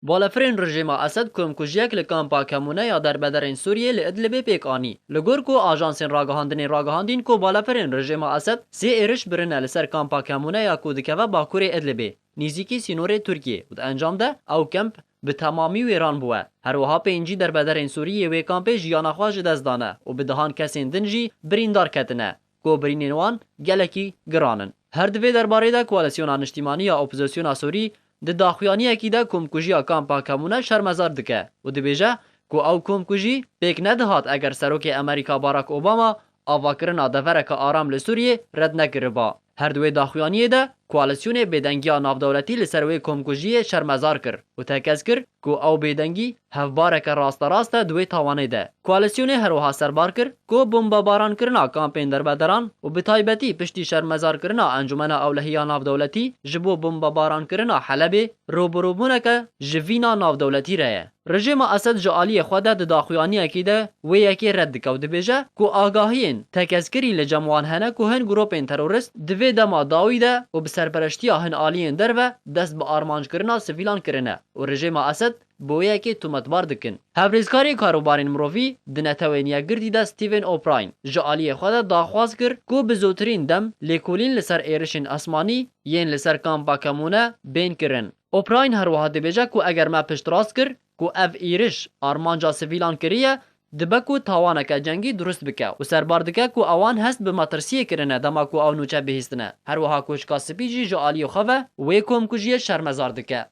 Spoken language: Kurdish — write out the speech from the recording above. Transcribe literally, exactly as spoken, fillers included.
Balefirên rejîma Esed komkujiyek li kampa Kemûne ya derbederên Sûriyê li Idlibê pêk anî. Li gor ku ajansên ragihandinê ragihandîn ku balefirên rejîma Esed sê êriş birine li ser kampa Kemûne ya ku dikeve bakurê Idlibê, nîzîkî sînorê Tirkiyê û di encam de ew kemp bi temamî wêran bûye. Her wiha pêncî derbederên Sûrî yê wê kampê jiyana xwe ji dest dane û bi dehan kesên din jî birîndar ketine, ku birînên wan gelekî giran in. Her di vê derbarê de Koalîsyona Niştîmanî ya Opozisyona Sûrî di daxuyaniyekî de komkujiya kampa Kemûne şermezar dike û dibêje ku ew komkujî pêk nedihat eger Serokê Amerîka Barack Obama avakirina devereke aram li Sûriyê red nekiriba. Her di wê daxuyaniyê de Koalîsyonê bêdengiya navdewletî li ser wê komkujiyê şermezar kir û tekez kir ku ew bêdengî hevbareke rasterast e di wê tawanê de. Koalîsyonê her wiha serbar kir ku bombebarankirina kampên derbederan û bi taybetî piştî şermezarkirina Encûmena Ewlehiya Navdewletî ji bo bombebarankirina Helebê, rûbirûbûneke ji vîna navdewletî re ye. Rejîma Esed ji aliyê xwe de di daxuyaniyekî de wê yekê red dike û dibêje ku agahiyên tekezkirî li cem wan hene ku hin grûpên terorist di vê dema dawî de û bi serpereştiya hin aliyên derve dest bi armanckirina sivîlan kirine û rejîma Esed bi wê yekê tometbar dikin. Hevrêzkarê karûbarên mirovî di Netewên Yekgirtî de Stephen O'Brien ji aliyê xwe de daxwaz kir ku bi zûtirîn dem lêkolîn li ser êrişên esmanî yên li ser kampa Kemûne bên kirin. O'Brien her wiha dibêje ku eger me piştrast kir ku ev êriş armanca sivîlan kiriye, dibe ku tawaneke cengî durust bike û serbar dike ku ewan hest bi metirsiyê kirine dema ku ew nûçe bihîstine. Her wiha Koçika Spî jî ji aliyê xwe ve wê komkujiyê şermezar dike.